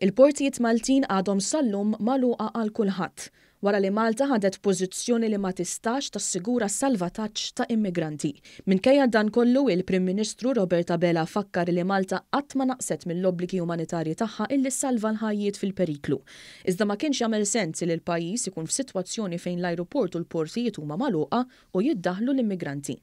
Il-portijiet Maltin għadhom sal-lum magħluqa għal kulħadd, wara li Malta ħadet pożizzjoni li ma tistax tassigura s-salvataġġ ta' immigranti. Minkejja dan kollu, il-Prim Ministru Robert Abela fakkar li Malta qatt ma naqset mill-obbligi umanitarji tagħha illi ssalva l-ħajjiet fil-periklu. Iżda ma kienx jagħmel sens li l-pajjiż ikun f'sitwazzjoni fejn l-ajruport u l-portijiet huma magħluqa u jiddaħħlu l-immigranti.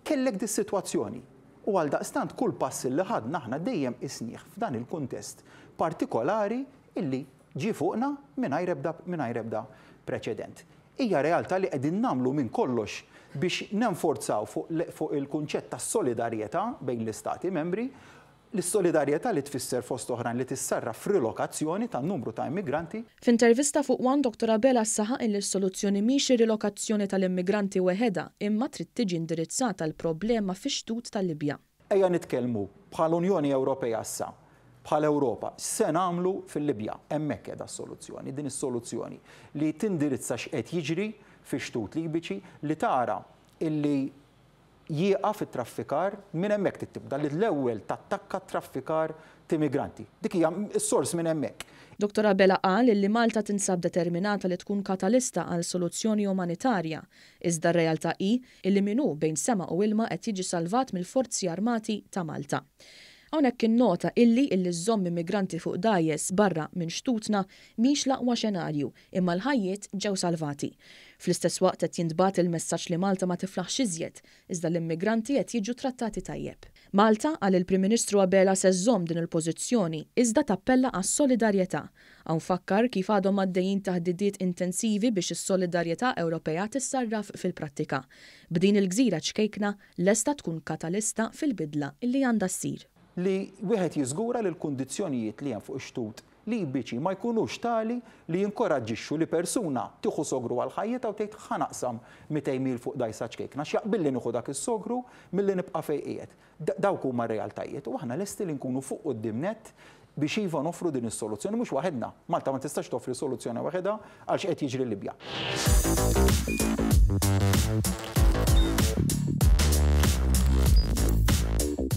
Kellek dis-sitwazzjoni u għaldaqstant kull pass li ħadna aħna dejjem qisnieh f'dan il-kuntest partikolari illi ġie fuqna mingħajr ebda mingħajr ebda preċedent. Hija realtà li qegħdin nagħmlu minn kollox biex nenforzaw fuq fuq il-kunċett tas-solidarjetà bejn l-istati membri L-solidarjetà li tfisser fost oħrajn li tissarraf f'rilokazzjoni ta' numru ta' immigranti. F'intervista fuq one, Dottor Abela saħaq illi s-soluzzjoni mhix ir-rilokazzjoni tal-immigranti weħedha imma trid tiġi indirizzata l-problema fix-xtut tal-Libja. Ejja nitkellmu bħala Unjoni Ewropea issa, bħala Ewropa, x'se nagħmlu fil-Libja. Hemmhekk qiegħda s-soluzzjoni, din is-soluzzjoni li tindirizza x'qed jiġri fix-xtut Libiċi, li tara illi jieqaf it-traffikar, minn hemmhekk trid tibda, li l-ewwel tattakka t-traffikar t'immigranti. Dik hija s-sors minn hemmhekk. Dottor Abela qal illi Malta tinsab determinata li tkun katalista għal soluzzjoni umanitarja, iżda r-realtà hi illi min hu bejn sema u ilma qed jiġi salvat mill-Forzi Armati ta' Malta. Hawnhekk innota illi illi żżomm immigranti fuq dgħajjes barra minn xtutna mhix l-aqwa xenarju Imma l-ħajjiet ġew salvati. Fl-istess waqt qed jintbagħat il-messaġġ li Malta ma tiflaħx iżjed, iżda l-immigranti qed jiġu trattati tajjeb. Malta, qal il-Prim Ministru Abela se żżomm din il-pożizzjoni, iżda tappella għas-solidarjetà. Hawn fakkar kif għadhom għaddejjin taħdidiet intensivi biex is-solidarjetà Ewropea tissarraf fil-prattika. B'din il-gżira ċkejkna lesta tkun katalista fil-bidla li għandha ssir. Li wieħed jiżgura li l-kundizzjonijiet li hemm fuq ix-xtut Libiċi ma jkunux tali li jinkoraġġixxu li persuna tieħu sogru għal ħajjitha u tgħid ħa naqsam 200 mil fuq dgħajsa ċkejkna għax jaqbilli nieħu dak is-sogru milli nibqa' fejn qiegħed. Dawk huma r-realtajiet u aħna lesti li nkunu fuq quddiem nett biex iva noffru din is-soluzzjoni mhux waħedna. Malta ma tistax toffri soluzzjoni waħedha għal x'qed jiġri l-Libja.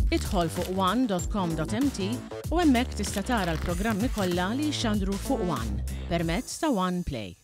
Idħol fuq one.com.mt u hemmhekk tista' tara l-programmi kollha li jixxandru fuq One permezz ta' One Play.